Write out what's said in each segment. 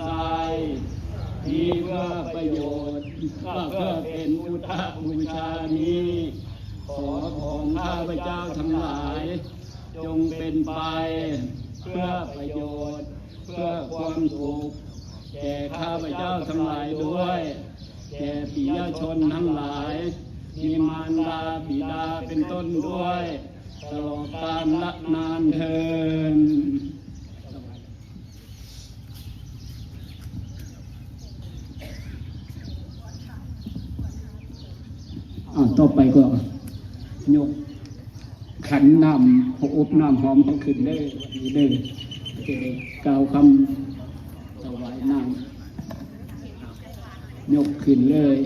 ຊາຍ ນີ້ເພື່ອປະໂຫຍດ ເພື່ອເປັນພຸດທະບູຊານີ້ ຂໍຂອງຂ້າພະເຈົ້າທັງຫຼາຍ ຈົ່ງເປັນໄປເພື່ອປະໂຫຍດ ເພື່ອຄວາມສຸກແກ່ຂ້າພະເຈົ້າທັງຫຼາຍດ້ວຍ ແກ່ປິຍະຊົນທັງຫຼາຍ ມີມານດາບິດາເປັນຕົ້ນດ້ວຍ ຕະຫຼອດການລະນານເທີນ. ອ່າ ຕໍ່ໄປກໍຍົກຂັນນ້ຳ ຫົບນ້ຳຫອມເຮົາຂຶ້ນເດີ ເດີ ຈະໄດ້ກ່າວຄຳຖວາຍນ້ຳ ຍົກຂຶ້ນເລີຍ.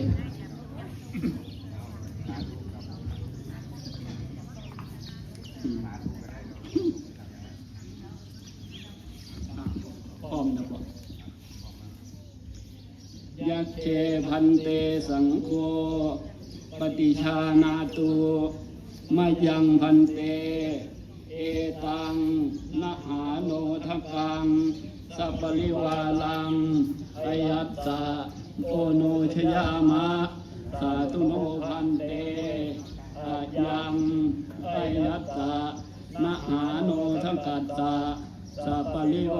ພ້ອມແລ້ວບໍ? ຍັກເຂ ພັນເຕ ສັງໂຄ ປະຕິຊານາຕຸ ມະຍັງ ພັນເຕ ເອຕັງ ມະຫາໂນທະກັງ ສະປະລິວາລັງ ອະຍັດສະ ໂອໂນຊະຍາມະ ສາທຸໂນ ພັນເຕ ອະຍັງ ອະຍັດສະ ມະຫາໂນທະກັດສະ ສະປະລິວາ